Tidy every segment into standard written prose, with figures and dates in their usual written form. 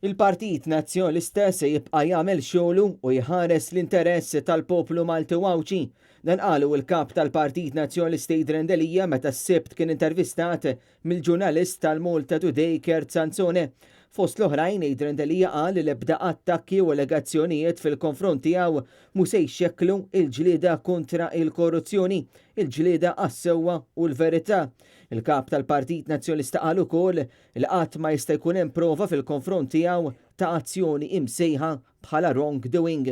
Il-Partit Nazzjonalista se jibqa' jagħmel xogħlu u jħares l-interess tal-poplu Malti u Għawdxi. Dan qalu l-Kap tal-Partit Nazzjonalista Adrian Delia meta s-Sibt kien intervistat mill-ġurnalist tal-Malta Today Kurt Sansone. Fost l-oħrajn Adrian Delia qal li l-ebda attakki u allegazzjonijiet fil-konfront tiegħu mhu se jxekklu l-ġlieda kontra l-korruzzjoni, il-ġlieda għas-sewwa u l-verità. Il-Kap tal-Partit Nazzjonalista qal ukoll li qatt ma jista' jkun hemm prova fil-konfront tiegħu ta' azzjoni imsejħa bħala wrong doing.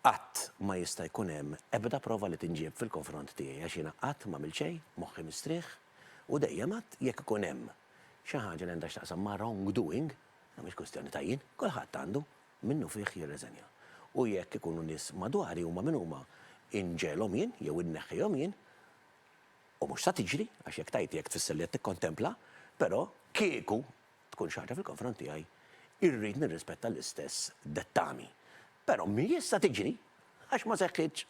Qatt ma jista' jkun hemm ebda prova li tinġieb fil-konfront tiegħi għax jiena qatt m'għamilt xejn, moħħi mistrieħ u dejjem għedt jekk ikun hemm xi ħaġa li għandha x'taqsam ma' wrong doing, mhix kwistjoni ta' jien, kulħadd għandu minnufih jirreżenja. U jekk ikunu nies madwari huma min huma inġegħelhom jien jew inneħħihom jien, U mhux sa tiġri, għax jekk tgħid hekk tfisser li qed tikkontempla, però kieku tkun xi ħaġa fil-konfront tiegħi, irrid nirrispetta l-istess dettami. Però mhijiex sa tiġri, għax ma seħħitx.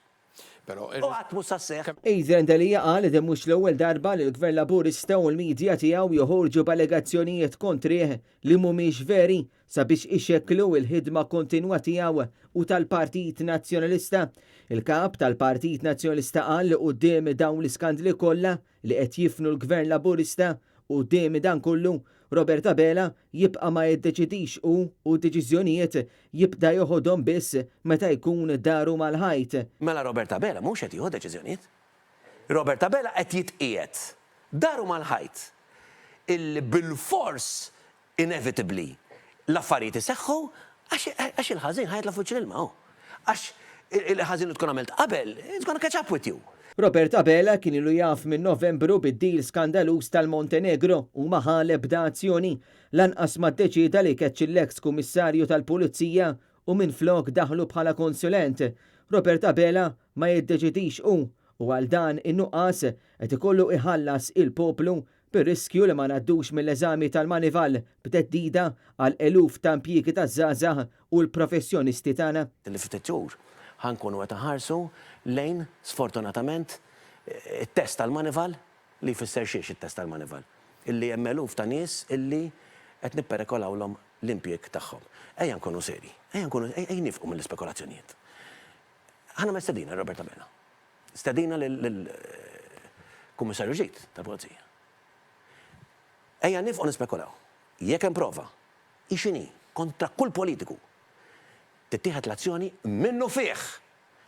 U qatt mhu sa sseħħ. Adrian Delia qal li din mhux l-ewwel darba li l-Gvern Laburista u l-media tiegħu joħorġu b'allegazzjonijiet kontrih li mhumiex veri sabiex ixekklu l-ħidma kontinwa tiegħu u tal-Partit Nazzjonalista. Il-Kap tal-Partit Nazzjonalista qal li quddiem dawn l-iskandli kollha li qed jifnu l-Gvern Laburista, quddiem dan kollu, Robert Abela jibqa' ma jiddeċidix hu u d-deċiżjonijiet jibda joħodhom biss meta jkun daru mal-ħajt. Mela Robert Abela mhux qed jieħu deċiżjonijiet. Robert Abela qed jitqiegħed daru mal-ħajt illi bilfors inevitably l-affarijiet iseħħu għax għax il-ħażin ħa jitla' f'wiċċ l-ilma hu. Għax il-ħażin li tkun għamilt qabel, it's gonna catch up with you. Robert Abela kien ilu jaf minn Novembru bid-deal skandaluż tal-Montenegro u ma ħa l-ebda azzjoni. Lanqas ma ddeċieda li jkeċċi l-eks Kummissarju tal Pulizija u minflok daħlu bħala konsulent. Robert Abela ma jiddeċidix hu u għal dan in-nuqqas qed ikollu iħallas il-poplu bir-riskju li ma ngħaddux mill-eżami tal-Manival b'theddida għal eluf ta' impjiegi taż-żgħażagħ u l-professjonisti tagħna. Li fi ftit xhur ħa nkunu qed inħarsu lejn, sfortunatament, it-test tal-Manival, li jfisser xiex it-test tal-Manival? Illi hemm eluf ta' nies illi qed nipperekolawlhom l-impjieg tagħhom. Ejja nkunu serji, ejja nkunu, ejja niefqu mill-ispekulazzjonijiet. Ħa nagħmel stedina lil Robert Abela. Stedina lill-Kummissarju ġdid tal-Pulizija. Ejja niefqu nispekulaw. Jekk hemm prova, hi x'inhi, kontra kull politiku, tittieħed l-azzjoni minnufih!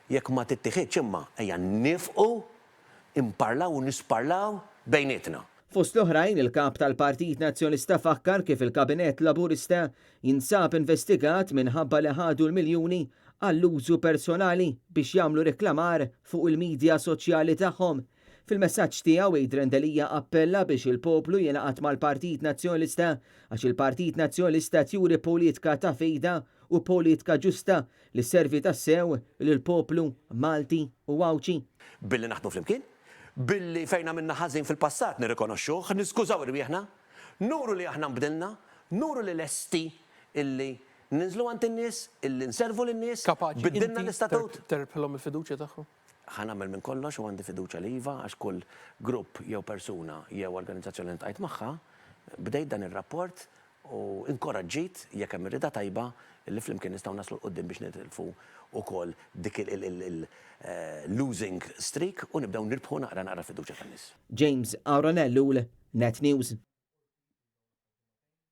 Jekk ma tittieħidx imma ejja niefqu nparlaw u nisparlaw bejnietna. Fost l-oħrajn, il-Kap tal-Partit Nazzjonalista fakkar kif il-Kabinett Laburista jinsab investigat minħabba li ħadu l-miljuni għall-użu personali biex jagħmlu reklamar fuq il-midja soċjali tagħhom. Fil-messaġġ tiegħu Adrian Delia appella biex il-poplu jingħaqad mal-Partit Nazzjonalista għax il-Partit Nazzjonalista qed juri politika ta' fejda u politika ġusta li sservi tassew lill-poplu Malti u Għawdxi. Billi naħdmu flimkien, billi fejn għamilna ħażin fil-passat nirrikonoxxuh, niskużaw irwieħna, nuru li aħna nbdilna, nuru li lesti illi ninżlu għand in-nies, illi nservu lin-nies, Kapaċi biddilna inti l-istatut. terbħilhom il-fiduċja tagħhom? Ħa nagħmel minn kollox u għandi fiduċja li iva għax kull grupp jew persuna jew organizzazzjoni li ltqajt magħha, bdejt dan ir-rapport u inkoraġġit, jekk hemm ir-rieda tajba, li flimkien nistgħu naslu 'l quddiem biex nitilfu wkoll dik il-losing streak u nibdew nirbħu naqra naqra l-fiduċja tan-nies. James Aaron Ellul, Net News.